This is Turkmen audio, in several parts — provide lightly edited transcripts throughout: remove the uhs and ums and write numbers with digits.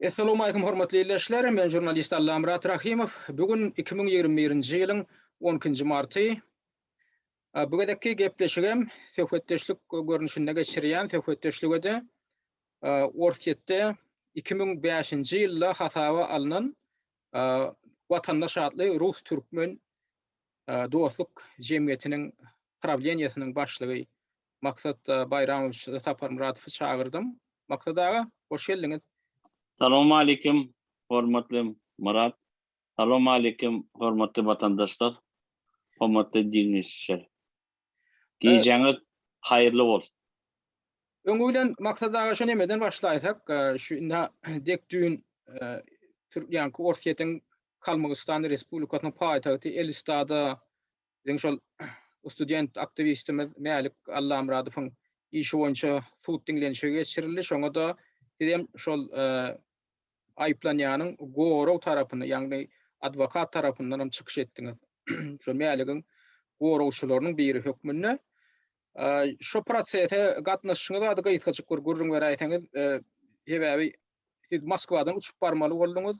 Essalowmalikim hormatly ildeşler, men žurnalist Allamyrat Rahymow. Bu gün 2021-nji ýylyň 12-nji marty. Bu gezekki gepleşigem söhbetdeşlik görnüşinde geçirýän söhbetdeşlige-de Orsýetde 2005-nji ýylda hasaba alnan Watandaş atly rus-türkmen dostluk jemgyýetiniň prawleniýesiniň başlygy Maksat Baýramowiç Saparmyradowy çagyrdym. Maksat aga, hoş geldiňiz. Salowmalikim, hormatly Myrat. Salowmalikim, hormatly watandaşlar, hormatly diňleýjiler. Gijäňiz haýyrly bolsun. Öňi bilen Maksat aga şu nemeden başlaýsak, şu indi dek düýn ýaňky Orsýetiň Kalmygystan Respublikasynyň paýtagty Elistada Biziň şol student aktiwistimiz Mälik Allamyradowyň işi boýunça sud diňlenişigi geçirildi. Şoňa-da sizem şol aýyplanýanyň gorag tarapynda, ýagny adwokat tarapyndan hem çykyş etdiňiz. Şol Mäligiň goragçylarynyň biri hökmünde. Şu prosese gatnaşyşyňyz barada gysgajyk bir gürrüň beräýseňiz, sebäbi siz Moskwadan uçup barmaly bolduňyz.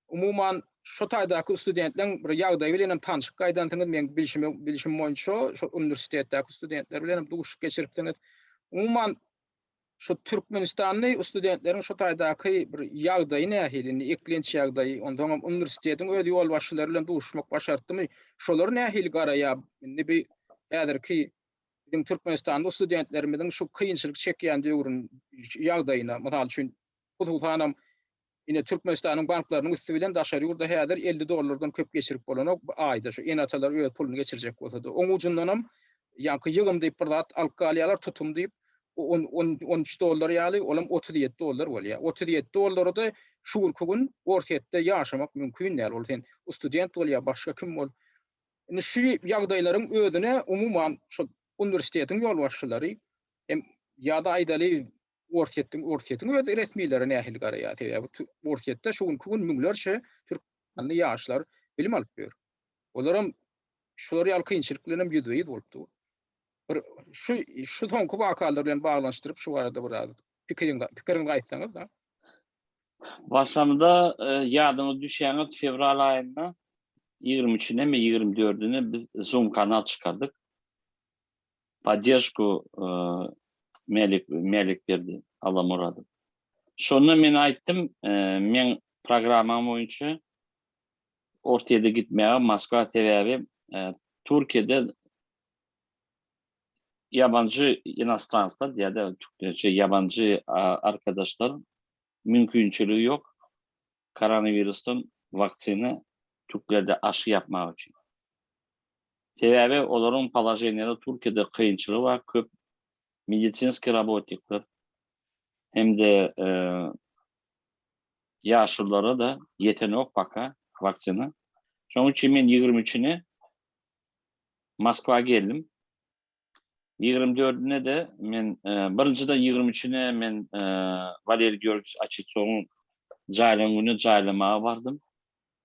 Umuman, şo taýdaky studentleň bir ýagdaýy bilen hem tanşyp gaýdansyňyz, meň bilşime, bilşim boýunça şo uniwersitetdäki studentler bilen hem duşuşyk geçiripsiňiz. Umuman, şo türkmenistanly studentleriň şo taýdaky bir ýagdaýy nähili, indi eklenç ýagdaýy, onsoň hem uniwersitetiň öz ýolbaşçylary bilen duşuşmak başartdymy, şolar nähili garaýar, indi bi häzirki biziň türkmenistanly studentlerimiziň şu kynçylyk çekýän döwrün ýagdaýyna, mysal üçin, hususanam Ine Türkmenistanyň banklarynyň üsti bilen daşary ýurda häzir 50 dollardan köp geçirip bolanok bu aýda şu ene-atalar öz puluny geçirjek bolsada. Oň ujundanam ýaňky ýygym diýip bir zat alyp galýarlar tutum diýip on on 13 dollar ýaly olam 37 dollar bolýar. 37 dollara-da şu günki gün Orsýetde ýaşamak mümkin däl. Ol sen student bol ýa başga kim bol. Indi şu ýagdaýlaryň özüne umuman şol uniwersitetiň ýolbaşçylary hem ýa-da aýdaly Orsýetiň Orsýetiň öz resmileri nähili garaýar? Sebäbi Orsýetde şu günki gün müňlerçe türkmenistanly ýaşlar bilim alyp ýör. Olaram şular ýaly kynçylyk bilen hem ýüzbe-ýüz bolup dur. Bir şu şu soňky wakalar bilen baglanyşdyryp şu barada biraz pikiriň pikiriňizi aýtsaňyz da. Başlamda e, ýadyňyz düşýäňiz fewral aýynda 23-üne mi 24-üne biz Zoom kanal çykardyk. Podderžku Mälik Mälikberdi Allamuradow. Şonda men aýtdym, meň programmam boýunça Ortaýer'de gitmäge Moskwa sebäbi Türkiýede ýabanjy inostranslar ýa-da türkmençe ýabanjy arkadaşlar mümkinçiligi ýok koronawirusdan waksina türklerde aşy ýapmak üçin. Sebäbi olaryň položeniýada Türkiýede kynçylygy bar, köp medisinskiý rabotnikler hem-de ýaşululara-da ýetenok paka waksina. Şonuň üçin men 23-üne Moskwa geldim. 24-üne-de men birinjiden 23-üne men Waleriý Georgiýewiç Oçetsowyň jaýlan gününe jaýlamaga bardym.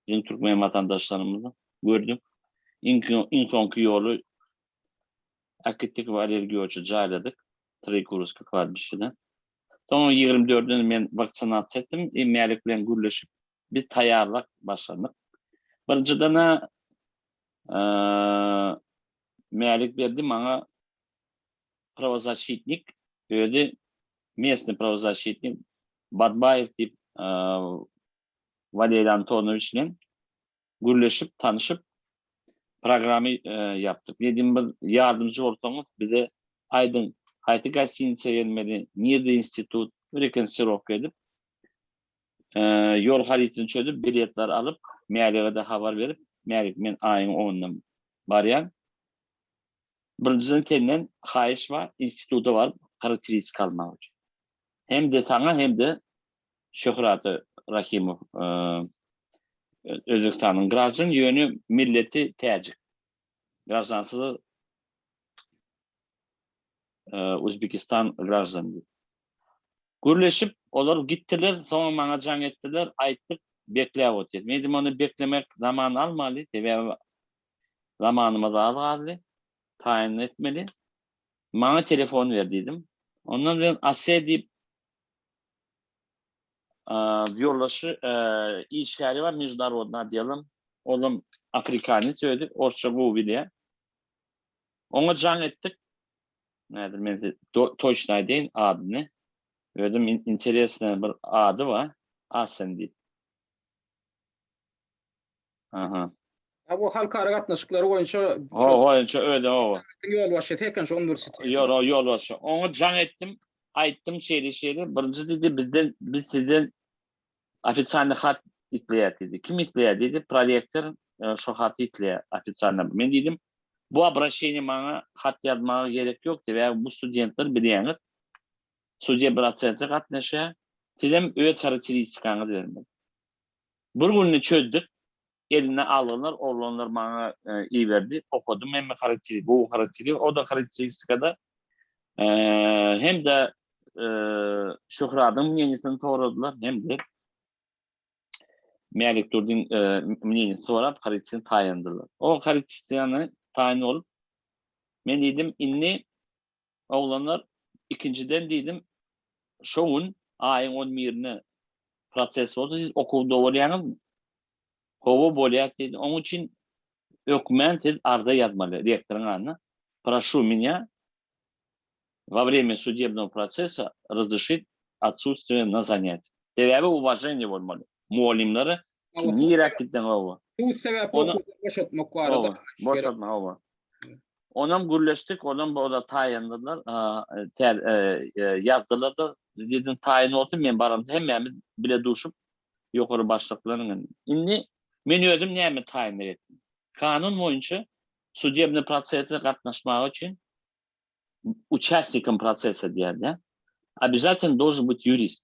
Biziň türkmen watandaşlarymyzy gördük. Iň, iň soňky ýoly äkitdik Waleriý Georgiýewiçi jaýladyk Troýekurovskiý kladbişede. Soňra 24-ünde men waksinasiýa etdim. E, Mälik bilen gürleşip, biz taýýarlyk başlandyk. Birinjiden-ä Mälik berdi maňa prawozasşitnik, özi mesny prawozasşitnik Badbaýew diýip Waleriý Antonowiç bilen gürleşip, tanşyp, programy ýapdyk. Diýdim, bir ýardamçy bolsaňyz, bize aýdyň, haýsy gostinitsa gelmeli, nirde institut, rekonstruirowka edip, ýol harytyny çözüp, biletler alyp, Mälige-de habar berip, Mälik, men aýyň onunda barýan. Birinjiden senden haýyş bar, instituta baryp harakteristika almak üçin. Hem-de saňa, hem-de Şöhrat Rahimow Özbegistanyň graždan, ýöne milleti täjik. Graždansyz Uzbekistan graždan diýip. Gürleşip, olar gitdiler, soňra maňa jaň etdiler, aýtdyk, bekläp otyr. Men diýdim, ony beklemek zaman almaly, sebäbi zamanymyz az galdy, taýyn etmeli. Maňa telefon ber diýdim. Ondan bilen Ase diýip. Ýoldaşy işgäri bar Mejdunarodnyý otdeliň. Olam afrikanec özi, orsça gowy bilýär. Oňa jaň etdik. Häzir men size toçno aýdaýyn adyny. Özüm interesnyý bir ady bar. Asen diýip. Aha. Ha bu halkara gatnaşyklary boýunça Ho, boýunça özi ho. Ýolbaşçysy eken şu uniwersitet. Ýok, ýolbaşçy. Oňa jaň etdim. Aýtdym şeýle şeýle. Birinji diýdi bizden biz sizden ofitsialny hat isleýär diýdi. Kim isleýär diýdi. Prorektor e, şo haty isleýär ofitsialny. Men diýdim bu obraşeniýe maňa hat ýazmaga gerek ýok sebäbi bu studentler bilýäňiz sudýa prosese gatnaşýar. Sizem öz harakteristikaňyzy bermeli. Bir günde çözdük. Eline algylar, oglanlar maňa iberdi. Okadym hemme harakteri, gowy harakteri. O-da harakteristikada hem-de Şöhradyň mneniýesini soradylar, hem-de Mälik Durdyň mneniýesini sorap, harakterini taýynladylar. O harakteristikany taýyn bolup, men diýdim, indi oglanlar, ikinjiden diýdim, şo gün aýyň on birine proses bolsa siz okuwda bolýaňyzmy? Hawa bolýas diýdi. Oň üçin hökmän siz arza ýazmaly rektoryň adyna. Proшу меня во время судебного процесса разрешить отсутствие на занятиях. Sebäbi uwaženiýe bolmaly mugallymlara niräk gitseň hawa. Sud sebäpli okuwdan boşatmak barada. Boşatmak hawa. Onam gürleşdik, onam olar taýynladylar, ýazdylar-da, diýdim taýyn bolsun, men baramda hemmämiz bile duşup, ýokary başlyk bilen. Indi men özüm näme taýynlyk etdim? Kanun boýunça sudebnyý prosese gatnaşmak üçin uçastnikom prosesa diýýär-de, obязательно должен быть ýurist.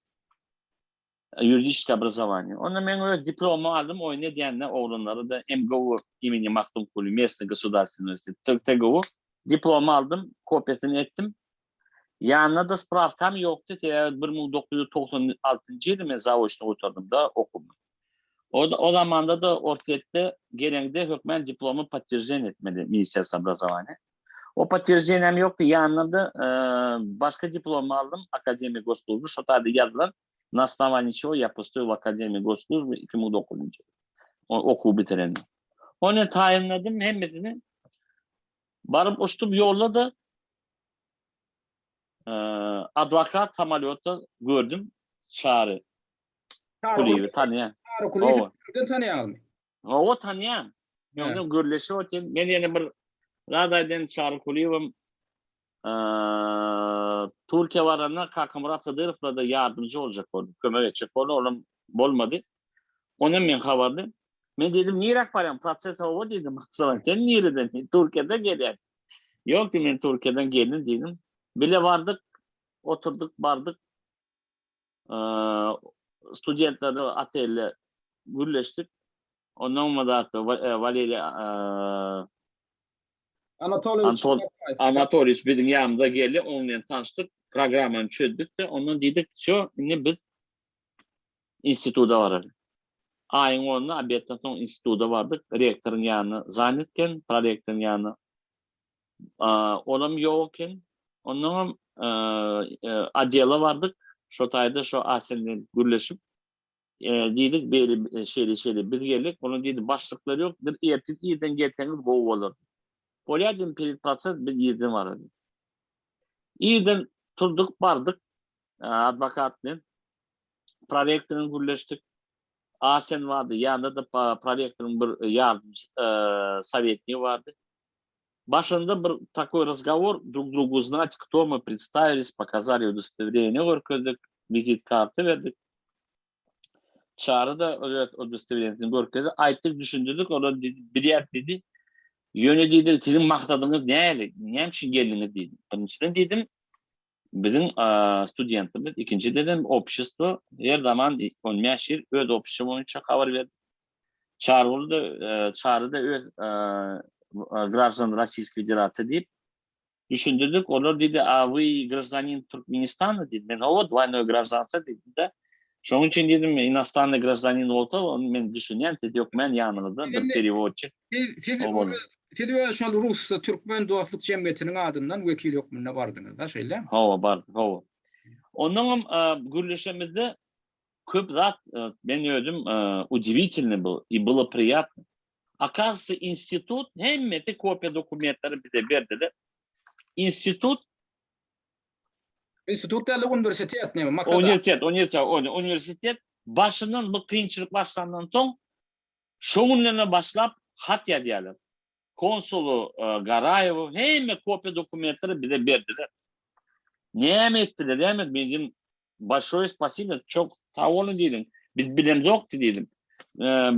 Ýuridiçeskiý obrazowaniýe. Onda men öz diplomymy aldym, oýun edýände oglanlara-da MGU imeni Magtymguly Местный государственный universitet TGU diplomymy aldym, kopiýasyny etdim. Ýanynda-da sprawkam ýokdy, sebäbi 1996-njy ýyly men zaoçno gutardym-da okuwymy. O, o zamanda-da Orsýetde geleňde hökmän diplomy podtwерждение etmeli Ministerstwo obrazowaniýa. O podtwерждениýam ýokdy, ýanynda-da başga diplomy aldym, Akademiýa gosslujby, şo taýda ýazylan, na osnowaniýi çego ýa postupil w Akademiýa gosslujby 2009-njy ýyl. Okuwy bitirende. Ony taýynladym hemmesini. Baryp uçdum ýolda-da adwokat samolýotda gördüm Çary Kulyýewi tanýan. Çary Kulyýewi tanýaňyzmy? Hawa tanýan. Men ondan gürleşip otyryn. Men ýene bir zat aýdaýyn, Çary Kulyýewem Türkiýä baranda Kakamyrat Hydyrowla-da ýardamçy boljak boldy, kömek etjek boldy, olam bolmady. Ondan men habarly. Men diýdim, niräk barýaň? Proses hawa diýdim. Sen nireden? Türkiýeden gelýän. Ýok diýdim, men Türkiýeden geldim diýdim. Bile bardyk, oturdyk, bardyk. Studentlerle otelde gürleşdik. Ondan mı zatda Waleriý Anatoliýewiç Anatoliýewiç biziň ýanymyza geldi, onuň bilen tanyşdyk, programmany çözdük-de, ondan diýdik, Wsýo, indi biz instituta baraly. Aýyň onuna obedden soň instituta bardyk, rektoryň ýanyna zanýat eken, prorektoryň ýanyna olam ýok eken. Ondanam odela bardyk, şo taýda şo Asen bilen gürleşip, diýdik, beýle şeýle şeýle biz geldik. Onuň diýdi, başlyklar ýok, bir ertir irden gelseňiz gowy bolar. Bolýar diýdim, peýd proses biz irden baraly. Irden turduk, bardyk adwokat bilen. Prorektor bilen gürleşdik. Asen bardy, ýanynda-da prorektoryň bir ýardamçy sowetnigi bardy. Başynda bir takoý razgowor, drug druga uznat, kto my, predstawilis, pokazali udostowreniýe görkezdik, wizit karty berdik. Çary-da öz udostowreniýesini görkezdi, aýtdyk, düşündirdik, olar diýdi, bilýäris diýdi. Ýöne diýdi, siziň maksadyňyz näli, näme üçin geldiňiz diýdi. Birinjiden diýdim, biziň studentimiz, ikinjidenem obşestvo her zaman 15 ýyl öz obşestvo boýunça habar berdi. Çaryguly-da, Çary-da öz graždan Rossiýskiý Federasiýa diýip düşündirdik. Olar diýdi, a вы graždanin Türkmenistana diýdi. Men hawa, dwaýnoý graždanstwo diýdim-de. Şonuň üçin diýdim, inostrannyý graždanin bolsa, ony men düşünýän, siz hökmän ýanyňyzda bir perewodçik Siz siz öz şol rus türkmen dostluk jemgyýetiniň adyndan wekil hökmünde bardyňyz-da, şeýlemi? Hawa, bardym, hawa. Onnoňam gürleşemizde. Köp zat men özüm udivitelnyý byl i bylo priýatno. Okazywается institut hemmesi kopiýa dokumentleri bize berdiler. Institut Institut dälde uniwersitet näme maksat? Uniwersitet, uniwersitet, uniwersitet başyndan bu kynçylyk başlandan soň şo günden başlap hat ýazýarlar. Konsuly Garaýew hemme kopiýa dokumentleri bize berdiler. Näme etdiler, näme men diýdim, Başoýe spasibo, çok sag boluň diýdim. Biz bilemzokdy diýdim.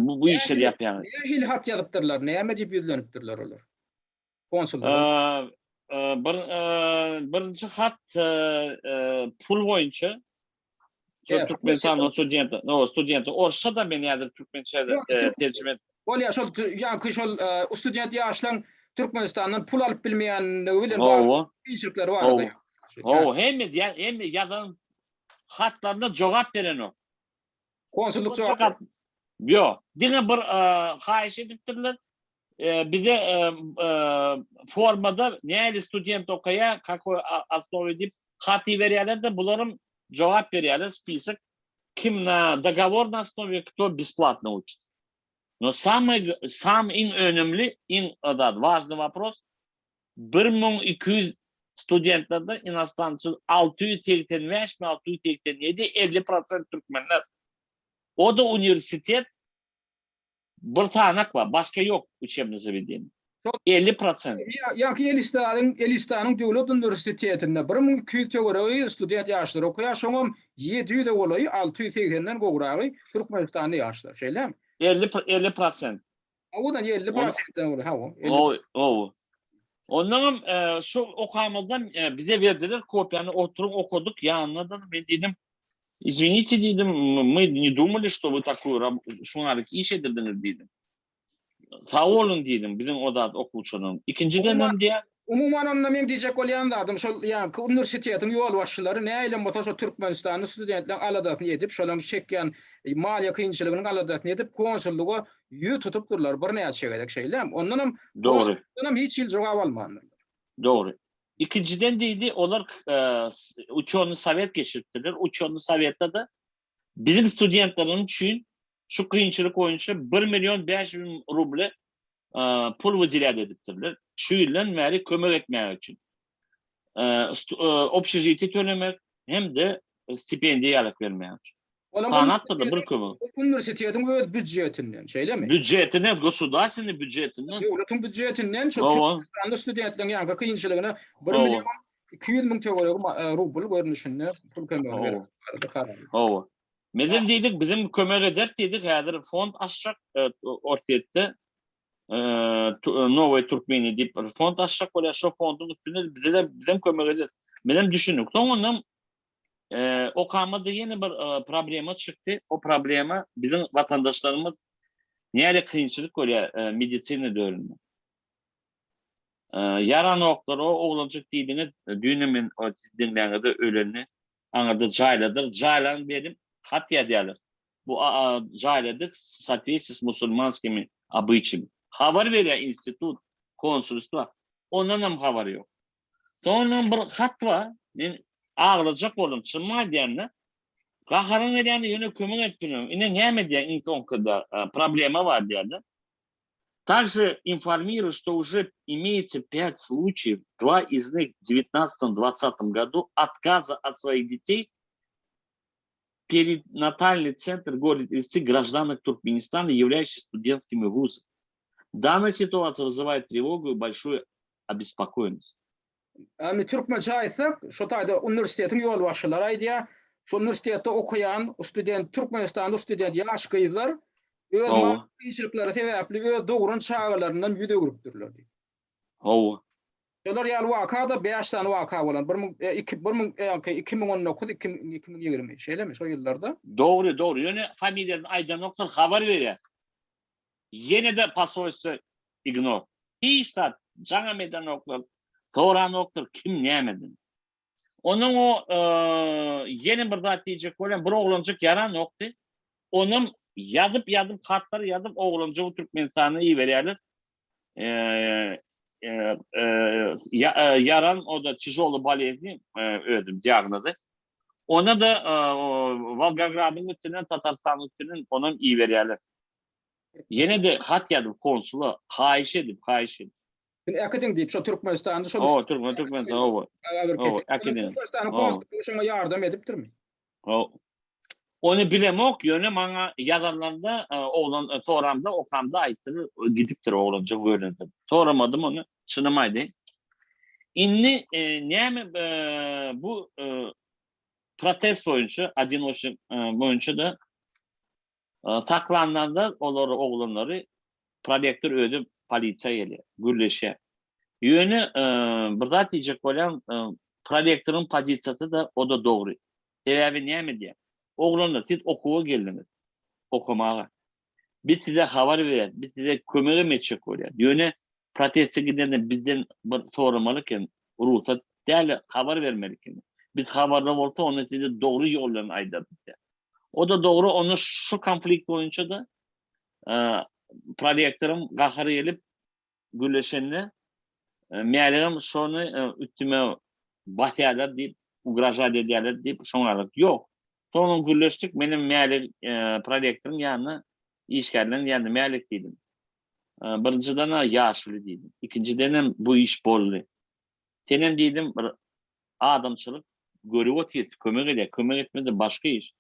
Bu bu işleri ýapýaňyz. Nähili hat ýazypdyrlar, näme diýip ýüzlenipdirler olar? Konsullara. Bir birinji hat pul boýunça Türkmenistanyň studenti, no, studenti orsça da men häzir türkmençe terjime et. Bolýar, şol ýaňky şol student ýaşlaň Türkmenistandan pul alyp bilmeýänligi bilen bagly kynçylyklary barada. Hawa, hemme hemme ýazan hatlaryna jogap berenok. Konsullyk jogap. Ýok, diňe bir haýyş edipdirler. Bize formada näli student okaýar, kakoý osnowy diýip hat iberýärler-de, bularam jogap berýärler spisok kim na dogowornoý osnowie, kto besplatno učit. No samyý sam iň önemli, iň zat wažnyý wopros 1200 studentlerde inostancy 685 mi 687 50 prosent türkmenler. O-da uniwersitet bir sanak bar, başga ýok uçebnyý zawedeniýe. 50 prosent. Ýaňky Elistanyň Elistanyň döwlet uniwersitetinde 1200 töweregi student ýaşlar okaýar, şoňam 700-e golaýy, 680-den gowragy türkmenistanly ýaşlar, şeýlemi? 50 50 prosent. Owadan 50 prosentden golaý, hawa. Hawa. Ondanam şu okamyzdan bize berdiler kopiýany, oturyp okadyk, ýanyna-da men diýdim, Izwinite diýdim, my ne dumali, şto wy takuý şuňalyk iş edirdiňiz diýdim. Sag boluň diýdim, biziň o zat okuwçylaryň. Ikinjidenem diýýär. Umuman onda meň diýjek bolýan zadym şol ýaňky uniwersitetiň ýolbaşçylary nähilem bolsa şo türkmenistanly studentleriň aladasyny edip, şolaryň çekýän maliýe kynçylygynyň aladasyny edip konsullyga ýüz tutupdyrlar birnäçe gezek şeýlemi? Ondanam Dogry. Konsullykdanam hiç hili jogap almandyrlar. Dogry. Ikinjiden diýdi, olar uçonyý sowet geçiripdirler. Uçonyý sowetde-de biziň studentlerimiz üçin şu kynçylyk boýunça bir million 500 müň ruble pul wydelýat edipdirler. Şu ýyldan bäri kömek etmäge üçin. Obşežitiýe tölemek hem-de stipendiýa ýalyk bermek üçin. Sanapdyrlar bir kömek. Uniwersitetiň öz býudjetinden, şeýlemi? Býudjetinden, gosudarstwennyý býudjetinden. Döwletiň býudjetinden şu Türkmenistanly studentleriň ýaňky kynçylygyna bir million 200 müň töweregi rubl görnüşinde pul kömegini berip barada. Hawa. Bizem diýdik, bizem kömek eder diýdik, häzir fond açjak Orsýetde Nowoý Türkmeniýa diýip bir fond açjak bolýar. Şo fonduň üstünde bize-de bizem kömek eder. Bizem düşündik. Soňundan Okamada ýene bir problema çykdy. O problema biziň watandaşlarymyz näle kynçylyk görýär medisina döwründe. Ýaranoklar o oglanjyk diýdiňiz, düýn men o siz diňläňizde ölenini aňyrda jaýladyr. Jaýlan berim hat ýazýarlar. Bu jaýladyk w sootvetství s musulmanskimi obyçaýami. Habar berýär institut, konsulstwa. Ondanam habar ýok. Soňundan bir hat bar. Men aglajak boldum. Çynymy aýdýan-da. Gaharyň gelýände ýöne kömek edip bilmem. Ine näme diýýär iň soňkyda problema bar diýýär-de. Также информирую, что уже имеется 5 случаев, два из них в 19-20 году, отказа от своих детей перинатальный центр города Ильцы гражданок Туркменистана, являющихся студентскими вузами. Данная ситуация вызывает тревогу и большую обеспокоенность. Indi türkmençe aýtsak, şo taýda uniwersitetiň ýolbaşçylary aýdýar, şu uniwersitetde okaýan student, türkmenistanly student ýaş gyzlar öz maddy kynçylyklary sebäpli öz dogran çagalaryndan ýüz öwrüpdirler diýip. Hawa. Şolar ýaly waka-da bäş sany waka bolan, bir müň, iki, bir müň, 2019, 2020, şeýlemi, şo ýyllarda? Dogry, dogry. Ýöne familiýasyny aýdanoklar, habar berýär. Ýene-de posolstwo ignor. Hiç zat, jaňam edenoklar, soranoklar kim nämeden. Onuň o ýene bir zat diýjek bolýan, bir oglanjyk ýaranokdy. Onam ýazyp-ýazyp hatlar ýazyp oglanjygy Türkmenistana iberýärler. Ýaran o-da týažoly bolezni özüm diagnozy. Ona-da Wolgogradyň üstünden, Tatarystanyň üstünden onam iberýärler. Ýene-de hat ýazyp konsula, haýyş edip, haýyş edip. Siz äkidiň diýip, şo Türkmenistanda şol Hawa, Türkmen, Türkmenistan, hawa. Hawa, äkidiň. Türkmenistanyň konsullygy şoňa ýardam edipdirmi? Hawa. Ony bilemok, ýöne maňa ýazanlarynda, oglan soramda, okamda aýtdylar, gidipdir oglanjyk görnendir. Soramadym ony, çynym aýdaýyn. Indi näme bu protest boýunça, odinoçnik boýunça-da Saklananda olary oglanlary prorektor özi polisiýa gelýär, gürleşýär. Ýöne bir zat diýjek bolýan, prorektoryň pozisiýasy-da o-da dogry. Sebäbi näme diýýär? Oglanlar siz okuwa geldiňiz, okamaga. Biz size habar berýäris, biz size kömegem etjek bolýarys. Ýöne proteste gidende bizden bir soramaly eken, rugsat däl-de habar bermeli eken. Biz habarly bolsa onda size dogry ýol bilen aýdardyk diýýär. O-da dogry, onda şu konflikt boýunça-da prorektoryň gahary gelip gürleşende Mäligem şony üstüme basýarlar diýip, ugražat edýärler diýip, şoňa ýok. Soňam gürleşdik, menem Mälik prorektoryň ýanyna, işgärleriň ýanyna Mälik diýdim. Birinjiden-ä ýaşuly diýdim. Ikinjidenem bu iş boldy. Senem diýdim bir adamçylyk görüp otyrys, kömek edýär, kömek etmese başga iş.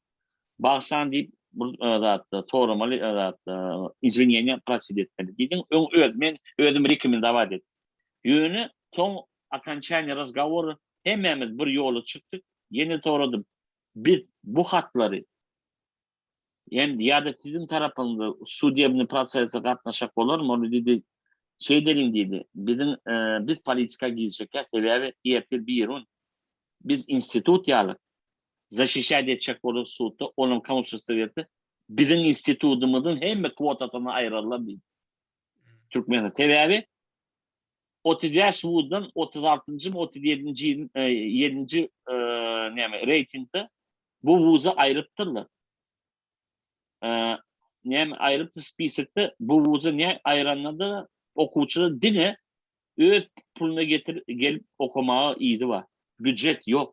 Bagyşlaň diýip bir zat soramaly zat izwineniýa prosit etmeli diýdiň. Öň öz men özüm rekomendowat etdim. Ýöne soň okonçaniýa razgowora hemmämiz bir ýola çykdyk. Ýene soradym. Biz bu hatlary Hem ýa-da siziň tarapyňyzda sudebny prosese gatnaşak bolarmy? Ol diýdi, şeýdeliň diýdi, biziň biz politika girjekkä, sebäbi ertir birun biz institut ýaly zaşişat etjek bolup sudda, onuň konsulstwo berse, biziň institutymyzyň hemme kwotasyny aýyrarlar diýdi. Türkmenistan. Sebäbi 35 wuzdan 36-njy, 37-nji ýedinji näme reýtingde Bu wuzy aýrypdyrlar. Näme aýrypdy spisekde bu wuzy ne aýranda-da okuwçylar diňe öz puluna getir gelip okamaga yzy bar. Býujet ýok.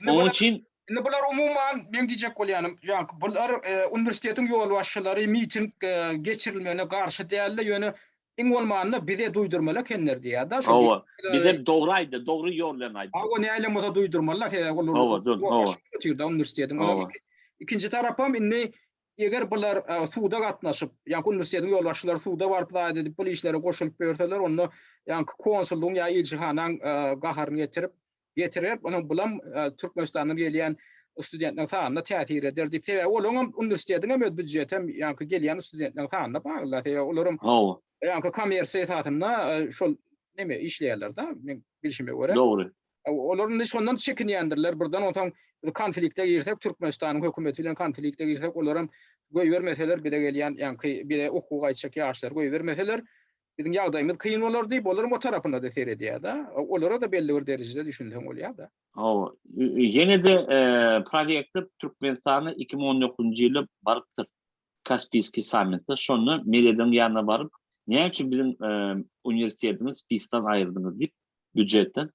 Onuň üçin Indi bular umuman meň diýjek bolýanym, ýaňky bular uniwersitetiň ýolbaşçylary miting geçirilmegine garşy däldi, ýöne Iň bolmanda bize duýdurmaly ekenler diýýär-de. Şo Hawa, bize dogry aýtdy, dogry ýol bilen aýtdy. Hawa, näle bolsa duýdurmaly-da, sebäbi olar Hawa, dur, hawa. Otyr-da uniwersitetiň. Hawa. Ikinji tarapam indi eger bular suda gatnaşyp, ýaňky uniwersitetiň ýolbaşçylary suda baryp zat edip bul işlere goşulyp ýörseler, onda ýaňky konsullygyň ýa ilçihanaň gaharyny getirip, getirer. Onuň bulam Türkmenistandan gelýän studentleriň sanyna täsir eder diýip. Sebäbi olaryň uniwersitetiň hem öz býujetem ýaňky gelýän studentleriň sanyna bagly. Sebäbi olaryň Hawa. Ýaňky kommersiýa esasynda şol neme işleýärler-de, men bilşime görä. Dogry. Olar indi şondan çekinýändirler. Birden onsoň biz konflikte girsek, Türkmenistanyň hökümeti bilen konflikte girsek, olaram goýbermeseler bize gelýän ýaňky bize okuwa gaýtjak ýaşlary goýbermeseler, Biziň ýagdaýymyz kyn bolar diýip, olaryň o tarapyna-da seredýär-de. Olara-da belli bir derejede düşünseň bolýar-da. Hawa. Ýene-de prorektor Türkmenistana 2019-njy ýylda barypdyr. Kaspiýskiý sammitde. Şonda Merediň ýanyna baryp, näme üçin biziň uniwersitetimizi spisden aýyrdyňyz diýip, býujetden.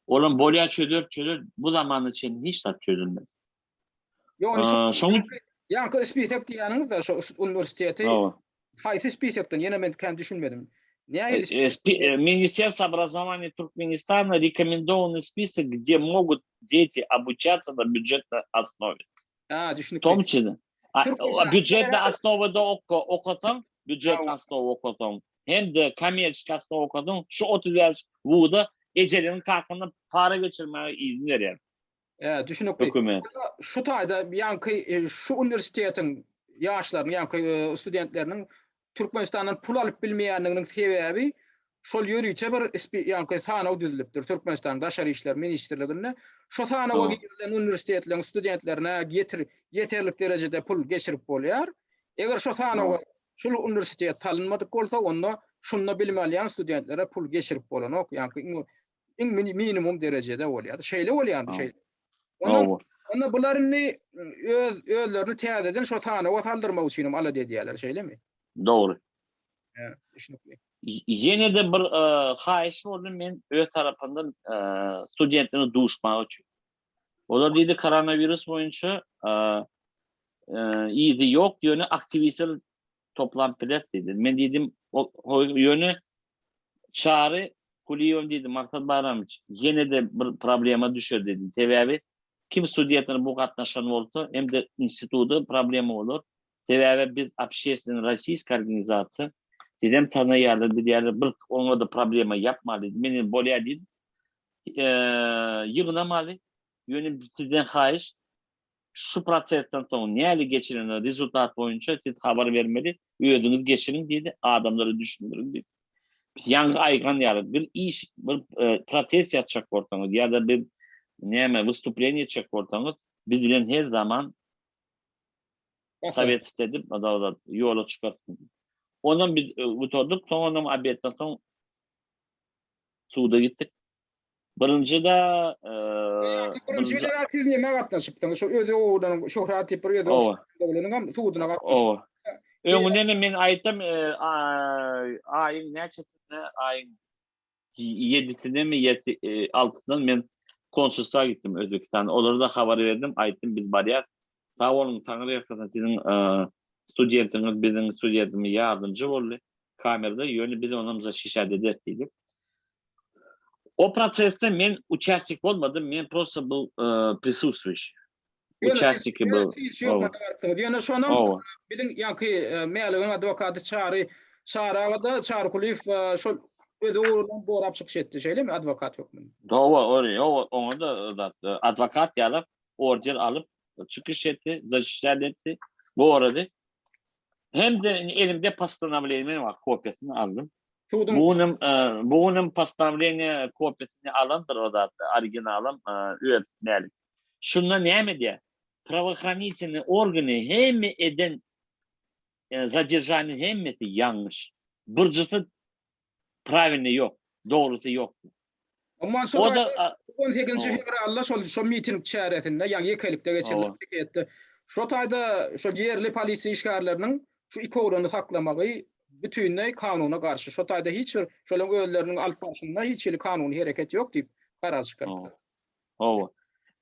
Olam bolýar çözer, çözer. Bu zamana çenli hiç zat çözülmedi. Ýok, şoň ýaňky spisek diýýäniňiz-de şo uniwersiteti haýsy spisekden ýene men kän düşünmedim. Nähili e, Министерство образования Туркменистана рекомендованный список, где могут дети обучаться на бюджетной основе. Ha, düşünikli. Том числе. Бюджетная основада okasaň, бюджетная основа okasaň, hem-de kommerçeskiý osnowa okasaň, şu 35 WUda ejeleriň kakyna para geçirmäge izin berýär. Hä, düşünikli. Hökümet. Şu taýda ýaňky e, şu uniwersitetiň ýaşlarynyň, ýaňky e, studentleriniň Türkmenistandan pul alyp bilmeýänliginiň sebäbi şol ýörite bir ýaňky sanaw düzülipdir Türkmenistanyň Daşary işler ministrliginde. Şo sanawa girilen uniwersitetleriň studentlerine ýetir ýeterlik derejede pul geçirip bolýar. Eger şo sanawa şul uniwersitet salynmadyk bolsa, onda şunda bilim alýan studentlere pul geçirip bolanok. Ýaňky iň minimum derejede bolýar. Şeýle bolýarmy şeýle? Onda, onda bular indi öz özlerini täzeden şo sanawa saldyrmak üçin hem alada edýärler, şeýlemi? Dogry. Hä, düşünikli. Ýene-de bir haýyş boldy men öz tarapymdan studentlere duşmak üçin. Olar diýdi koronawirus boýunça yzy ýok, ýöne aktiwistler toplap biler diýdi. Men diýdim, ýöne Çary Kulyýew diýdi, Maksat Baýramowiç, ýene-de bir problema düşer diýdim. Sebäbi kim studentler bu gatnaşan bolsa, hem-de instituda problema bolar. Sebäbi biz общeственный rossiýskiý organizasiýa, sizem tanaýarlar, bilýärler, bir oňa-da problema ýapmaly diýdi. Men bolýar diýdim. Ýygnamaly. Ýöne sizden haýyş, şu prosesden soň näli geçiren rezultat boýunça siz habar bermeli, özüňiz geçiriň diýdi, adamlara düşündiriň diýdi. Ýaňky aýgan ýaly bir iş, bir protest ýatjak bolsaňyz ýa-da bir näme wystупление etjek bolsaňyz, biz bilen her zaman sowet edip, ýola çykarsyň. Ondan biz gutardyk, soň ondan obedden soň suda gitdik. Birinji de birinji bilen siz näme gatnaşypsyňyz? Şu özi oglanyň Şöhrat diýip bir özi oglanyň hem suduna gatnaşyp. Öňünden men aýtdym, aýyň näçesinde, aýyň ýedisinde mi, ýedi, altysynda men konsulstwa gitdim Özbekistana. Olara da habar berdim, aýtdym biz barýas. Sag boluň, Taňry ýalkasyn, siziň studentiňiz biziň studentimiz ýardamçy boldy kamerada, ýöne biz onam zaşişat ederis diýdik. O prosesde men uçastnik bolmadym, men prosto byl prisustuýuşi. Uçastniki byl. Ýöne şonam biziň ýaňky Mäligiň adwokaty Çary Çary aga-da Çary Kulyýew şol özi ugrundan gorap çykyş etdi, şeýlemi adwokat hökmünde? Hawa, hawa, oňa-da zat adwokat ýaly order alyp çykyş etdi, zaşişat etdi, gorady. Hem-de elimde postanowleniýe bar, kopiýasyny aldym. Suduň Bu günem bu günem postanowleniýe kopiýasyny alandyr o zat, originalam öz Mälik. Şunda näme edýär? Prawohranitelnyý organy hemme eden zaderžaniýa hemmesi ýalňyş. Birjisi Prawilny ýok. Dogrusy ýok. Umuman şo taýda 18-nji fewralda şol şo miting çäresinde, ýagny ýekelikde geçirilen piketde şo taýda şo ýerli polisiýa işgärleriniň şu iki oglany saklamagy bütinleý kanuna garşy. Şo taýda hiç bir şolaryň özleriniň alyp barşynda hiç hili kanuny hereket ýok diýip karar çykarypdyr. Hawa.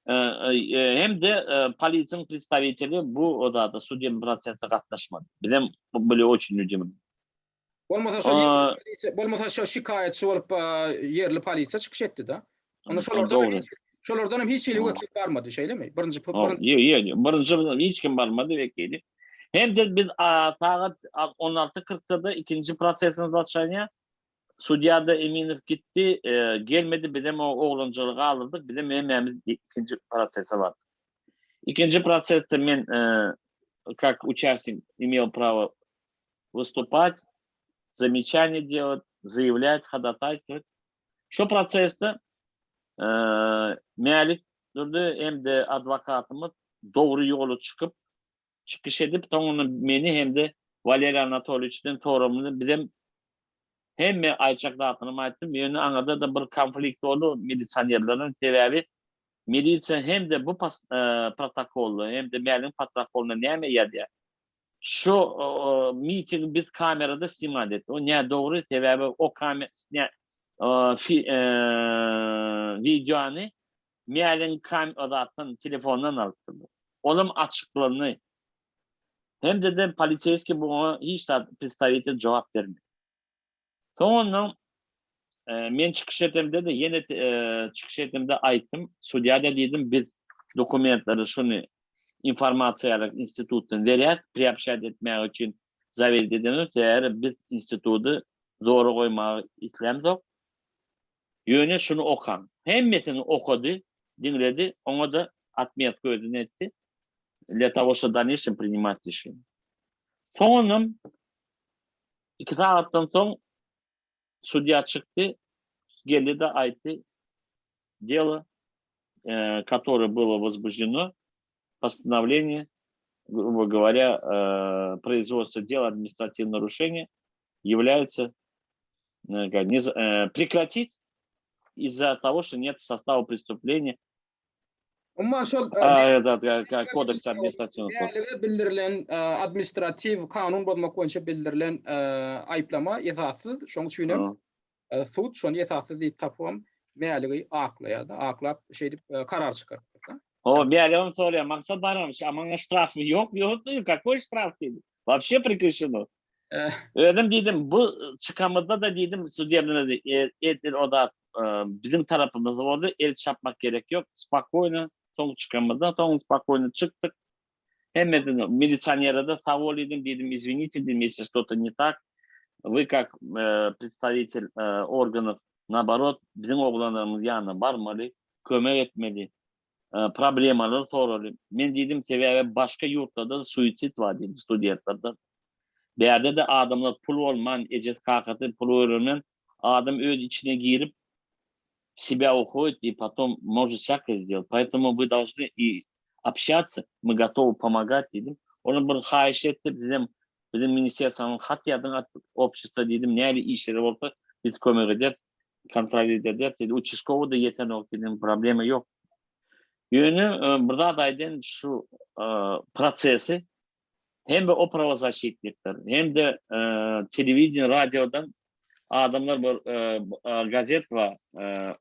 Hem-de polisiýanyň predstawiteli bu zada sudebny prosese gatnaşmady. Bizem byli oçin udivleny. Bolmasa şo ýerli polisiýa, bolmasa şo şikaýatçy bolup ýerli polisiýa çykyş etdi-de. Onda şolardan hiç şolardan hem hiç hili wekil barmady, şeýlemi? Birinji Ýok, ýok, birinji hiç kim barmady wekili. Hem-de biz sagat 16:40-da ikinji prosesimiz başlanýar. Sudýa-da Eminow gitdi, gelmedi, bizem o oglanjygy galdyrdyk, bizem hemmämiz ikinji prosese bardyk. Ikinji prosesde men как участник имел право wystupать, zamечание делать, zaýawlять, hodataystwować. Şo prosesde Mälik Durdy hem-de adwokatymyz dogry ýola çykyp, çykyş edip, soňunda meni hem-de Waleriý Anatolýewiçden soramyny bizem hemme aýtjak zatyny aýtdym. Ýöne aňyrda-da bir konflikt boldy milisionerlerden, sebäbi milisiýa hem-de bu protokolda, hem-de Mäligiň protokolynda näme ýazýar? Şu mitingi biz kamerada snimat etdik. O nädogry, sebäbi o kamer wideony Mäligiň kam zatdan telefondan alypdyrlar. Olam açyklandy. Hem-de de poliseýskiý buňa hiç zat predstawitel jogap bermedi. Soňundan men çykyş etemde-de ýene çykyş etemde aýtdym, sudýa-da diýdim, biz dokumentleri şuny informasiýalyk institutdan berýäs, priobşat etmäge üçin zawerit edemzok, sebäbi biz instituty zora goýmagy islämzok. Ýöne şuny okaň. Hemmesini okady, diňledi, oňa-da otmetka özüne etdi. Для того, что в дальнейшем принимать решение. Soňundan Iki sagatdan soň sudýa çykdy, geldi-de aýtdy, Delo, которое было возбуждено, постановление, грубо говоря, производство дела административного нарушения является прекратить из-за того, что нет состава преступления Umuman şol kodeks administratiw Mälige bildirilen administratiw kanun bozmak boýunça bildirilen aýyplama esassyz. Şonuň üçin hem sud şony esassyz diýip tapybam Mäligi aklaýar-da, aklap şeýdip karar çykarypdyr. O, Mäligem soraýar, Maksat baramyş, a maňa ştrafmy? Ýok, ýok diýdi, kakoý ştraf diýdi. Wapşe prekrişeno. Özüm diýdim, bu çykamyzda-da diýdim, sudebnyda edil o zat biziň tarapymyzda boldy, el çapmak gerek ýok, spokoýno soň çykamyzda, soň spokoýno çykdyk. Hemmesini milisionere-de sag bol diýdim, diýdim, izwinite diýdim, ýesli şto-to ne tak, вы kak predstawitel organov, naborot, biziň oglanlarymyz ýanyna barmaly, kömek etmeli, problemalary soraly. Men diýdim, sebäbi başga ýurtlarda-da suisid bar diýdim, studentlerden. Bärde-de adamlar pul bolman, ejesi-kakasy pul bermän, adam öz içine girip, себя uходит и потом может всякое сделать. Поэтому вы должны и общаться, мы готовы pomagать diýdim. Olam bir haýyş etdi, bizem biziň ministerstwanyň hat ýazyň общество diýdim, näli işleri bolsa biz kömek ederis, kontrol ederis diýdi. Uçaskowy-da ýetenok diýdim, problema ýok. Ýöne bir zat aýdaýyn, şu prosesi hem-de o prawozasşitnikler, hem-de telewideniýe, radiodan adamlar bir gazet bar,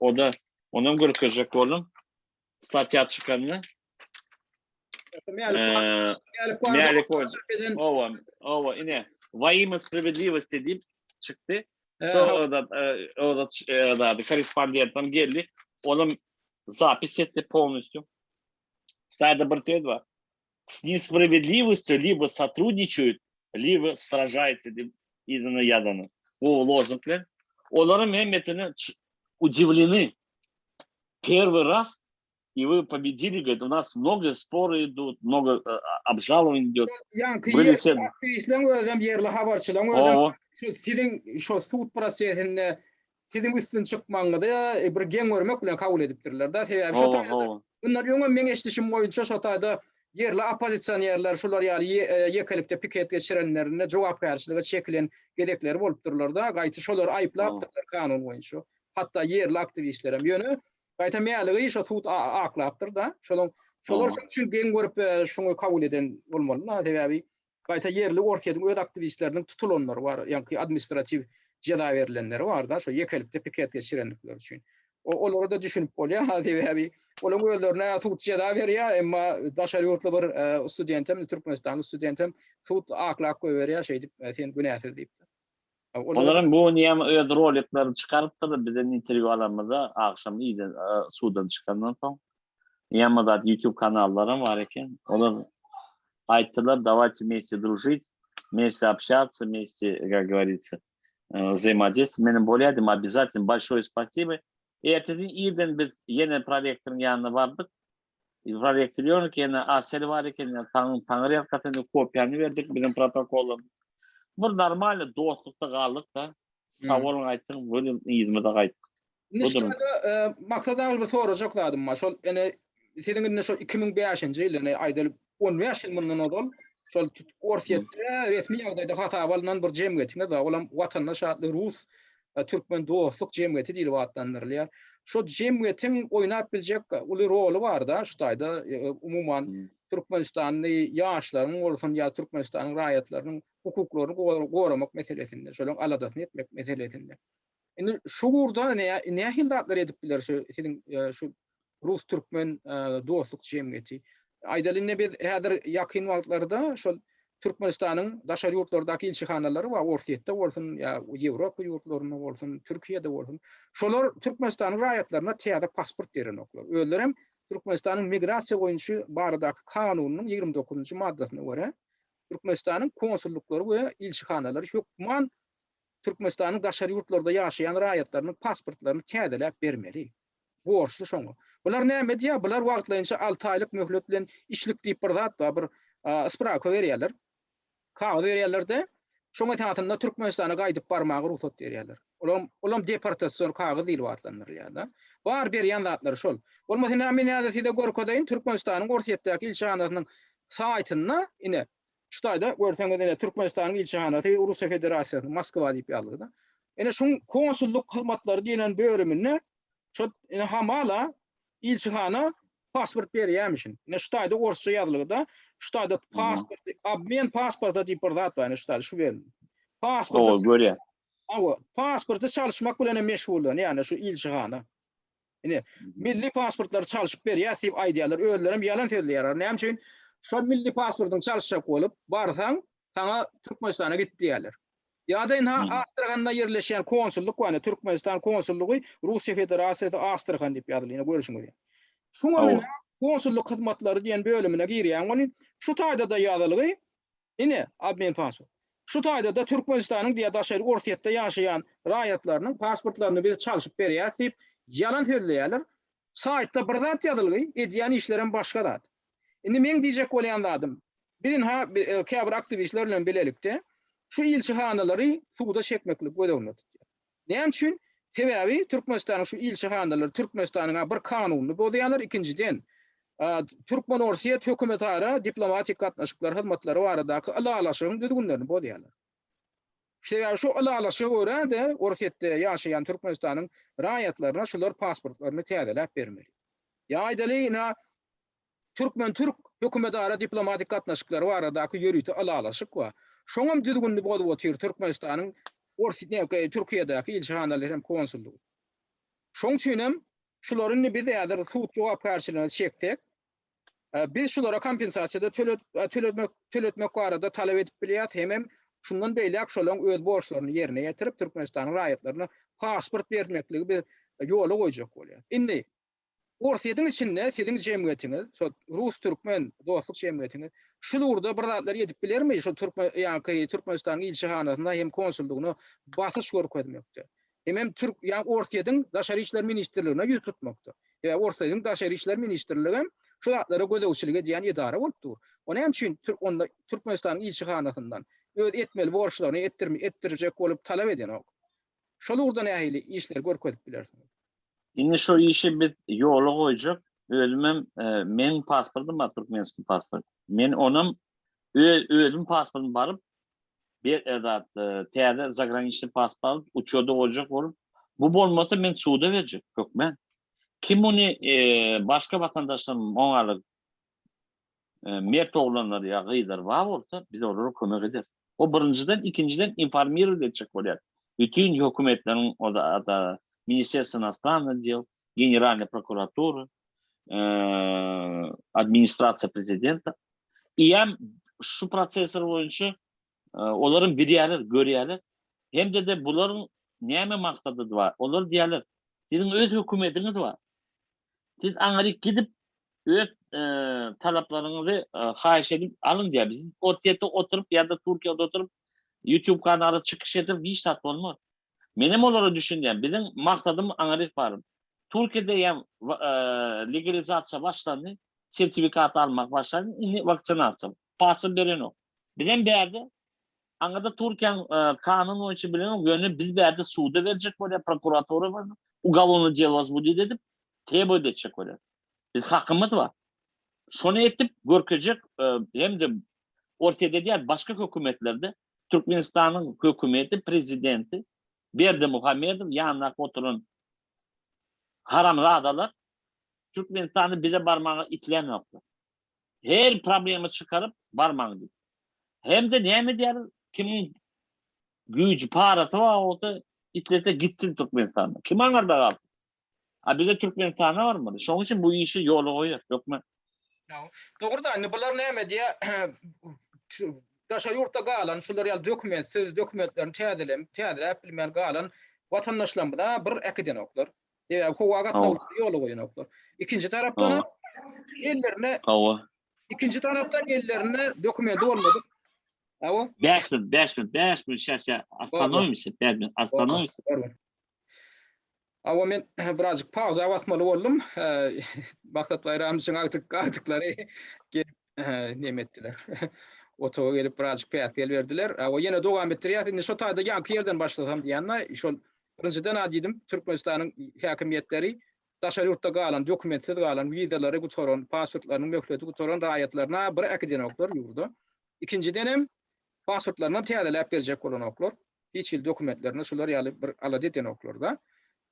o-da onam görkezjek boldum. Statýa çykanyny. Mälik Owa, owa, ine. Во имя spravedlivosti diýip çykdy. Şo da o da da korrespondentam geldi. Olam zapis etdi polностью. Sada bir söz bar. S nespravedlivostью либо сотрудничают, либо сражаются diýip yzyna ýazany. Gowy lozung bilen. Olaryň hemmesini удивлены. Первый раз и вы победили, говорит, у нас много споры идут, много обжалований идет. Ýaňky ýerli aktiwistleriň özem, ýerli habarçylaryň özem şu siziň şu sud prosesinde siziň üstün çykmagyňyzy bir geň görmek bilen kabul edipdirler-de. Sebäbi şo taýda mundan öňem meň eşidişim boýunça şo taýda ýerli oppozisionerler şular ýaly ýekelikde piket geçirenlerinde jogapkärçilige çekilen gezekleri bolupdyrlar-da, gaýta şolary aýyplapdyrlar kanun boýunça. Hatda ýerli aktiwistlerem. Ýöne gaýta Mäligi şo sud aklapdyr-da. Şolaň şolar şonuň üçin geň görüp şuňy kabul eden bolmaly-da. Sebäbi gaýta ýerli Orsýetiň öz aktiwistleriniň tutulanlary bar, ýaňky administratiw jeza berlenleri bar-da, şo ýekelikde piket geçirendikleri üçin. Olara-da düşünip bolýar, sebäbi olaryň özlerine sud jeza berýär, emma daşary ýurtly bir studentem, türkmenistanly studentem sud aklap goýberýär, şeýdip sen günäsiz diýip. Olaryň bu gün öz roliklerini çykarypdyr, bizden interwýu alanymyzda agşam ýygy suwdan çykandan soň. Ýa zat YouTube kanallaram bar eken. Olar aýtdylar, dawajte wmesте družить, wmesте общаться, wmesте, как говорится, взаимодействовать. Menem bolýar diýdim, обязательно большое спасибо. Ertesi irden biz ýene prorektoryň ýanyna bardyk. Prorektor ýok eken, ýene Asel bar eken, taň taňry ýalkasyn kopiýany berdik biziň protokoly. Bir normalny dostlukda galdyk-da. Sag boluň aýtdyk, welin yzymyza gaýtdyk. Indi şu taýda Maksat aga bir sorajak zadym bar. Şol ene siziň indi şol 2005-nji ýyl ene aýdaly 15 ýyl mundan ozal şol Orsýetde resmi ýagdaýda hasaba alnan bir jemgyýetiňiz bar. Olam Watandaş atly rus Türkmen dostluk jemgyýeti diýlip atlandyrylýar. Şo jemgyýetiň oýnap biljek uly roly bar-da şu taýda umuman türkmenistanly ýaşlaryň bolsun ýa Türkmenistanyň raýatlarynyň hukuklaryny goramak meselesinde, şolaryň aladasyny etmek meselesinde. Indi şu ugurda nähili zatlar edip biler şu siziň şu rus-türkmen dostluk jemgyýeti? Aýdaly indi biz häzir ýakyn wagtlarda şol Türkmenistanyň daşary ýurtlardaky ilçihanalary bar, Orsýetde bolsun ýa Ýewropa ýurtlarynda bolsun, Türkiýede bolsun. Şolar Türkmenistanyň raýatlaryna täze pasport berenoklar. Özlerem Türkmenistanyň migrasiýa boýunça baradaky kanunynyň 29-njy maddasyna görä, Türkmenistanyň konsullyklary we ilçihanalary hökman Türkmenistanyň daşary ýurtlarda ýaşaýan raýatlarynyň pasportlaryny täzeläp bermeli. Borçly şoňa. Bular näme edýär? Bular wagtlaýynça alty aýlyk möhlet bilen işlik diýip bir zat bar, bir sprawka berýärler. Kagyz berýärler-de, şoň esasynda Türkmenistana gaýdyp barmaga rugsat berýärler. Olam, olam deportasion kagyz diýlip atlandyrylýar-da. Bar berýän zatlary şol. Bolmasa ine men häzir size görkezeýin, Türkmenistanyň Orsýetdäki ilçihanasynyň saýtynda ine şu taýda görseňiz ine Türkmenistanyň ilçihanasy Russiýa Federasiýasynyň Moskwa diýip ýazylgy-da. Ine şuň konsullyk hyzmatlary diýlen bölüminde şo ine hamala ilçihana pasport berýärmişin. Ine şu taýda orsça ýazylgyda, şu taýda pasport, obmen pasporta diýip bir zat bar, ine şu taýda şu bölüm. Pasporty Owa, görýän. Hawa, pasporty çalyşmak bilen hem meşgullanýar, ýani şu ilçihana. Ine, milli pasportlary çalşyp berýäs diýip aýdýarlar. Özlerem ýalan sözleýärler. Näme üçin? Şol milli pasportyňy çalyşjak bolup barsaň, saňa Türkmenistana git diýýärler. Ýa-da ynha Astrahanda ýerleşýän konsullyk bar, ine Türkmenistan konsullygy Russiýa Federasiýasy Astrahan diýip ýazylýar, ine görüşiňiz ýaly. Şuňa ynha konsullyk hyzmatlary diýen bölümine girýäň welin, şu taýda-da ýazylgy, ine, obmen pasport. Şu taýda-da Türkmenistanyň diýýär daşary Orsýetde ýaşaýan raýatlarynyň pasportlaryny biz çalşyp berýäs diýip ýalan sözleýärler. Saýtda bir zat ýazylgy, edýän işlerem başga zat. Indi meň diýjek bolýan zadym, biz ynha käbir aktiwistler bilen bilelikde şu ilçihanalary suda çekmekligi göz öňünde tutýarys. Näme üçin? Sebäbi Türkmenistanyň şu ilçihanalary Türkmenistanyň bir kanunyny bozýarlar, ikinjiden, türkmen-orsýet hökümetara diplomatik gatnaşyklar hyzmatlary baradaky ylalaşygyň düzgünlerini bozýarlar. Sebäbi şu ylalaşyga görä-de Orsýetde ýaşaýan Türkmenistanyň raýatlaryna şular pasportlaryny täzeläp bermeli. Ýa aýdaly, ynha, Türkmen-türk hökümetara diplomatik gatnaşyklary baradaky ýörite ylalaşyk bar. Şoňam düzgünini bozup otyr Türkmenistanyň Türkiýedäki ilçihanalary hem konsullygy. Şoň üçinem şulary indi biz häzir sud jogapkärçiligine çeksek, biz şulara kompensasiýa-da töletmek töletmek barada talap edip bilýäris hemem şundan beýläk şolaryň öz borçlaryny ýerine ýetirip Türkmenistanyň raýatlaryna pasport bermekligi biz ýola goýjak bolýarys. Indi Orsýetiň içinde siziň jemgyýetiňiz, şo rus-türkmen dostluk jemgyýetiňiz şul ugurda bir zatlar edip bilermi? Şo türkmen ýaňky Türkmenistanyň ilçihanasyna hem konsullygyna basyş görkezmekde. Hemem türk ýa Orsýetiň Daşary işler ministrligine ýüz tutmakda. Sebäbi Orsýetiň Daşary işler ministrligi hem şu zatlara gözegçilik edýän edara bolup dur. O näme üçin onda Türkmenistanyň ilçihanasyndan öz etmeli borçlaryny etdirmi etdirjek bolup talap edenok? Şol ugurda nähili işleri görkezip bilersiňiz? Indi şo işi biz ýola goýjak. Özümem meň pasportym bar, türkmenskiý pasport. Men onam öz özüm pasportym baryp bir zat täze zagraniçnyý pasport alyp uçýoda goýjak bolup, bu bolmasa men suda berjek hökmän. Kim muny başga watandaşlarym oňaly mert oglanlar ýa gyzlar bar bolsa, biz olara kömek ederis. O birinjiden, ikinjiden informirowat etjek bolýar. Bütin hökümetleriň o da Ministerstwo inostrannych dел, Generalnyý prokuratura, administrasiýa prezidenta. Iýem şu prosesler boýunça olaryň bilýärler, görýärler. Hem-de de bularyň näme maksady bar? Olar diýýärler, siziň öz hökümetiňiz bar. Siz aňryk gidip öz talaplaryňyzy haýyş edip alyň diýýär. Biz Orsýetde oturyp ýa-da Türkiýede oturyp YouTube kanaly çykyş edip hiç zat bolmaz. Menem olara düşünýän. Biziň maksadymyz aňryk baryp. Türkiýede ýa legalizasiýa başlandy, sertifikat almak başlandy, indi waksinasiýa. Pasport berenok. Bizem bärde Aňyrda Türkiýäň kanun boýunça bilenok, ýöne biz bärde suda berjek bolýar, prokuratura berjek, ugalownyý delo wozbudit edip, treboýt etjek bolýar. Biz hakymyz bar. Şony etip görkezjek hem-de Orsýetde däl, başga hökümetlerde Türkmenistanyň hökümeti, prezidenti Berdimuhamedow ýanyndaky oturan haramzadalar Türkmenistany bize barmaga islänoklar. Her problema çykaryp barmaň diýip. Hem-de näme edýärler? Kimiň güýji, parasy bar bolsa, islese gitsin Türkmenistanda. Kim aňyrda galsyn? A bize Türkmenistana barmaly. Şonuň üçin bu işi ýola goýar hökman. Dogry-da, indi bular näme edýär? Daşary ýurtda galan, şular ýaly dokumentsiz, dokumentlerini täzelem, täzeläp bilmän galan watandaşlarymyz-a bir äkidenoklar. Sebäbi howa gatnawlaryny ýola goýanoklar. Ikinji tarapdan ellerine Hawa. Ikinji tarapdan ellerinde dokumenti bolmadyk. Hawa. 5 minut, 5 minut, 5 minut, şäs, şäs, ostanovimся, 5 minut, ostanovimся. Hawa men birazjyk pauza basmaly boldum. Maksat Baýramyçyň agtyk agtyklary gelip neme etdiler. Otaga gelip birazjyk päsgel berdiler. Hawa ýene dowam etdirýäs. Indi şo taýda ýaňky ýerden başlasam diýýän-de, şol birinjiden a diýdim, Türkmenistanyň häkimiýetleri daşary ýurtda galan, dokumentsiz galan, wizalary gutaran, pasportlarynyň möhleti gutaran raýatlaryna bir äkidenoklar ýurda. Ikinjidenem pasportlarynam täzeläp berjek bolanoklar. Hiç hili dokumentlerine şular ýaly bir alada edenoklar-da.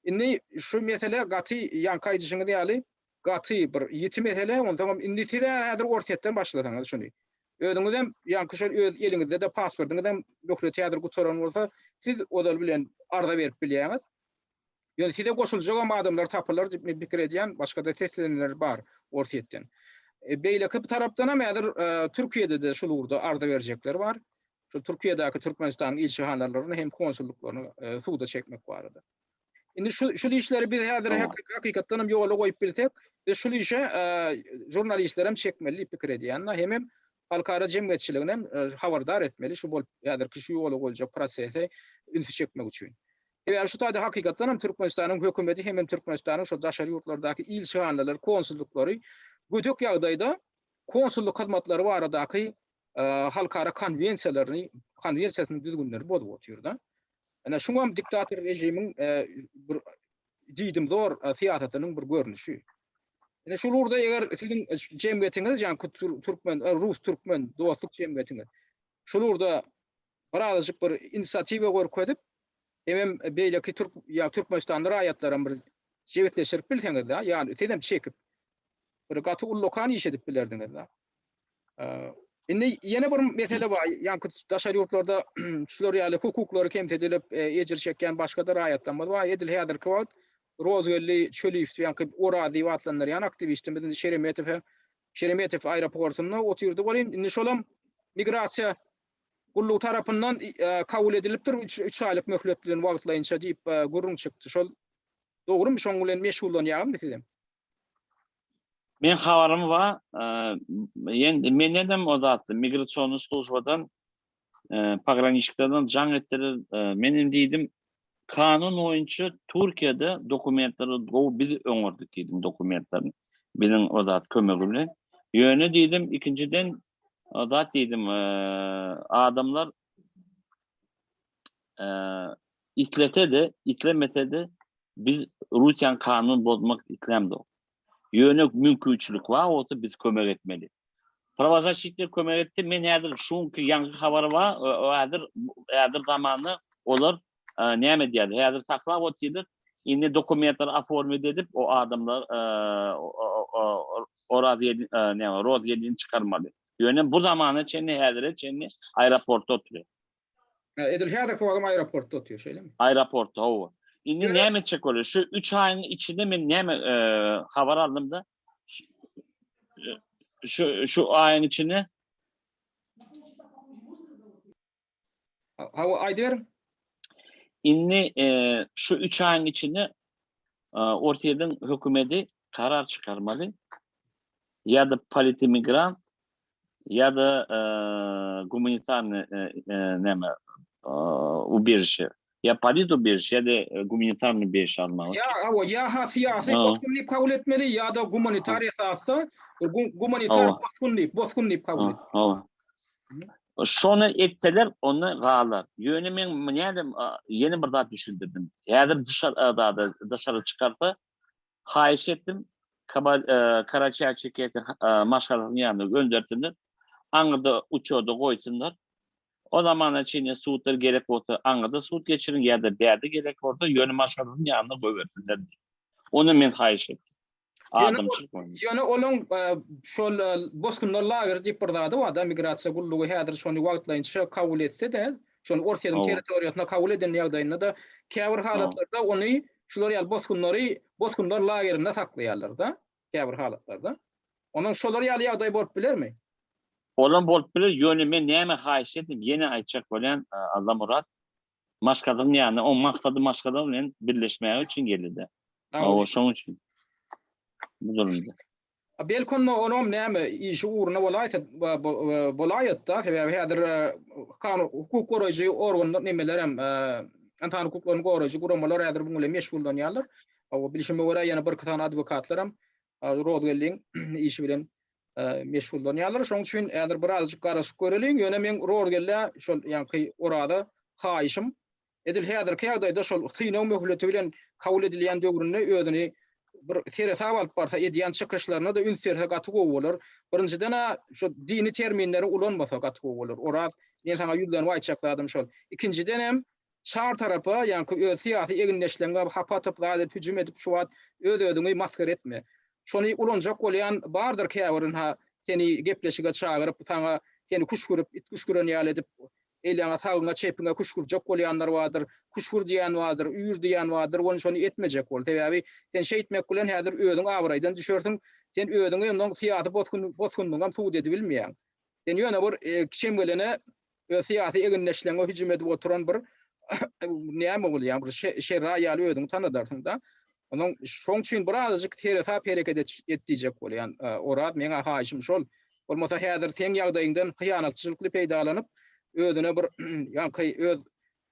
Indi şu mesele gaty ýaňky aýdyşyňyz ýaly gaty bir ýiti mesele. Onsoňam indi siz-ä häzir Orsýetden başlasaňyz şuny. Özüňizem ýaňky şol öz eliňizde-de pasportyňyzam möhleti häzir gutaran bolsa, siz ozal bilen arza berip bilýäňiz. Ýöne size goşuljagam adamlar tapylar diýip men pikir edýän, başga-da seslenenler bar Orsýetden. Beýleki bir tarapdanam häzir Türkiýede-de şul ugurda arza berjekler bar. Şol Türkiýedäki Türkmenistanyň ilçihanalaryny hem konsullyklaryny suda çekmek barada. Indi şu şu işleri biz häzir hakykatdan hem ýola goýup bilsek, biz şu işe žurnalistleri hem çekmeli diýip pikir edýän, hemem halkara jemgyýetçiligini hem habardar etmeli şu bolup häzirki şu ýola goýuljak prosese ünsi çekmek üçin. Sebäbi şu taýda hakykatdan hem Türkmenistanyň hökümeti hemem Türkmenistanyň şol daşary ýurtlardaky ilçihanalary, konsullyklary gödek ýagdaýda konsullyk hyzmatlary baradaky halkara konwensiýalaryny, konwensiýasynyň düzgünlerini bozup otyr-da. Ine şuňam diktator režimiň bir diýdimzor syýasatynyň bir görnüşi. Ine şul ugurda eger siziň jemgyýetiňiz, ýagny türkmen, rus-türkmen dostluk jemgyýetiňiz şul ugurda birazajyk bir inisiatiwa görkezip, hemem beýleki türk, ýa Türkmenistanly raýatlaram bir jebisleşdirip bilseňiz-de, ýagny sizem çekip bir gaty ullakan iş edip bilerdiňiz-de. Indi ýene bir mesele bar. Ýaňky daşary ýurtlarda şular ýaly hukuklary kemsidilip, ejir çekýän başga-da raýatlarymyz bar. Edil häzirki wagt Rozgeldi Çöliýew ýaňky Oraz diýip atlandyrýan aktiwistimiz indi Şeremetow Şeremetow aeroportunda otyrdy welin, indi şolam migrasiýa gullugy tarapyndan kabul edilipdir, üç aýlyk möhlet bilen wagtlaýynça diýip gürrüň çykdy. Şol dogrumy, şoň bilen meşgullanýaňyzmy sizem? Men habarym bar. Endi mendenem o zatdy, migrasionny službadan, pograniçniklerden jaň etdiler. Men hem diýdim, kanun boýunça Türkiýede dokumentleri gowy biz öňerdik diýdim dokumentlerini. Biziň o zat kömegi bilen. Ýöne diýdim, ikinjiden o zat diýdim, adamlar islese-de, islemese-de Biz Russiýanyň kanunyny bozmak islämzok. Ýöne mümkinçilik bar bolsa biz kömek etmeli. Prawozaşitnik kömek etdi. Men häzir şuňky ýaňky habary bar. Häzir häzir zamanda olar näme edýärler? Häzir saklap otyrlar. Indi dokumentleri oformit edip o adamlar Oraz näme Rozgelini çykarmaly. Ýöne bu zamana çenli häzire çenli aeroportda oturýar. Edil häzirki wagtam aeroportda otyr, şeýlemi? Aeroportda, hawa. Indi näme etjek bolýar? Şu 3 aýyň içinde men näme habar aldym-da? Şu şu aýyň içinde Hawa, aýdyberiň. Indi şu 3 aýyň içinde Orsýetiň hökümeti karar çykarmaly. Ýa-da politimigrant ýa-da gumanitarny näme ubežişe ýa polit ubežişe ýa-da gumanitarny ubežişe almaly. Ýa hawa ýa-ha syýasy bosgun diýip kabul etmeli ýa-da gumanitar esasda gumanitar bosgun diýip bosgun diýip kabul etmeli. Hawa. Şony etseler onda galar. Ýöne men nädem ýene bir zat düşündirdim. Häzir dışarı daşary çykarsa Haýyş etdim, Karaçaý-Çerkesiň maşgalasynyň ýanyna göndersinler. Aňyrda uçoda goýsunlar. O zamana çenli sudlar gerek bolsa aňyrda sud geçiriň ýa-da bärde gerek bolsa ýöne maşgalasynyň ýanyna goýbersinler diýip. Ony men haýyş etdim. Adamçylyk boýunça. Ýöne olaň şol bosgunlar lageri diýip bir zady bar-da, migrasiýa gullugy häzir şony wagtlaýynça kabul etse-de, şony Orsýetiň territoriýasyna kabul eden ýagdaýynda-da käbir halatlarda ony Şular ýaly bosgunlary bosgunlar lagerinde saklaýarlar-da, käbir halatlarda. Onuň şolar ýaly ýagdaý bolup bilermi? Olam bolup biler, ýöne men näme haýyş etdim, ýene aýtjak bolýan, Allamyrat, maşgalaň ýanyna, oň maksady maşgala bilen birleşmäge üçin geldi-de. Hawa, şoň üçin. Bu durumda. Belki onda onuňam näme işi ugruna bolaýsa bolaýatda, sebäbi häzir kanun hukuk goraýjy organlar nemelerem ynsan hukuklaryny goraýjy guramalar häzir buň bilen meşgullanýarlar. Hawa, bilşime görä ýene birki sany adwokatlaram Rozgeldiň işi bilen meşgullanýarlar. Şonuň üçin häzir birazajyk garaşyp göreliň. Ýöne meň Rozgeldä şol ýaňky Oraza haýyşym Edil häzirki ýagdaýda şol synag möhleti bilen kabul edilýän döwründe özüni bir seresap alyp barsa, edýän çykyşlaryna-da üns berse gaty gowy bolar. Birinjiden-ä şu dini terminleri ulanmasa gaty gowy bolar. Oraz, men saňa ýüzlenip aýtjak zadym şol. Ikinjidenem, çar tarapa, ýaňky öz syýasy egindeşleriňe hapa atyp, zat edip, hüjüm edip şu wagt öz-özüňi masgara etme. Şony ulanjak bolýan bardyr käbir ynha seni gepleşige çagyryp, saňa seni küşgürip, it küşgüren ýaly edip. Elýaňa sagyňa çepiňe küşgürjek bolýanlar bardyr, küşgür diýýän bardyr, üýr diýýän bardyr, ony şony etmejek bol. Sebäbi sen şeýtmek bilen häzir özüň abraýdan düşersiň, sen özüňi ondan syýasy bosgun bosgunlygyňam subut edibilmeýäň. Sen ýöne bir çemgelene öz syýasy egindeşleriňe hüjüm edip oturan bir näme bolýar, bir şerraý ýaly özüňi tanadarsyň-da. Onuň şoň üçin birazajyk seresap hereket et diýjek bolýan. Oraz, meň-ä haýyşym şol. Bolmasa häzir seň ýagdaýyňdan hyýanatçylykly peýdalanyp, özüne bir ýaňky öz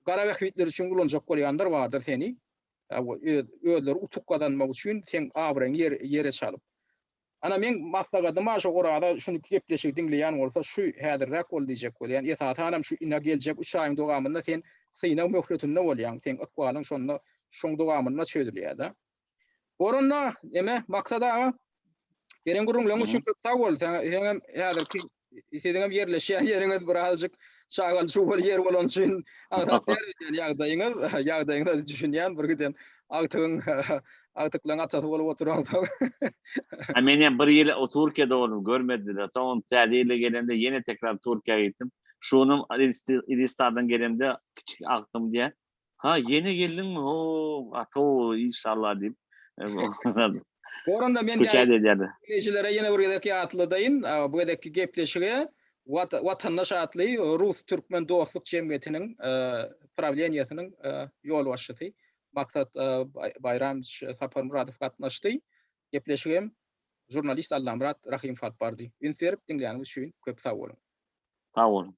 gara bähbitleri üçin ulanjak bolýanlar bardyr seni. Öz özleri utuk gazanmak üçin seň abraýyňy ýere çalyp. Ana meň maslahatym-a şo Oraza şuny gepleşigi diňleýän bolsa şu häzirräk bol diýjek bolýan. Esasanam şu ine geljek üç aýyň dowamynda sen synag möhletinde bolýaň. Seň ykbalyň şonda şoň dowamynda çözülýär-de. Bor onda neme Maksat aga beren gürrüňleň üçin köp sag bol. Seňem häzirki Siziňem ýerleşýän ýeriňiz birazjyk çagal çuwal ýer bolany üçin aňsat däl öýdýän ýagdaýyňyz. Ýagdaýyňyza düşünýän bir giden agtygyň agtyklaryň atasy bolup oturansoň. A men hem bir ýyl Türkiýede boldum, görmediler. Soň täze ýyla gelemde ýene tekrar Türkiýä gitdim. Şunuň Iristadan gelemde kiçik agtygym diýýär. Ha, ýene geldiňmi? Ho, atow, inşallah diýip. Goranda men Skuşat edýärdi. Diňleýjilere ýene bir gezek ýatladaýyn, bu gezekki gepleşige Watandaş atly rus-türkmen dostluk jemgyýetiniň prawleniýesiniň ýolbaşçysy Maksat Baýramowiç Saparmyradow gatnaşdy. Gepleşigem žurnalist Allamyrat Rahymow alyp bardy. Üns berip diňläniňiz üçin köp sag boluň. Sag boluň.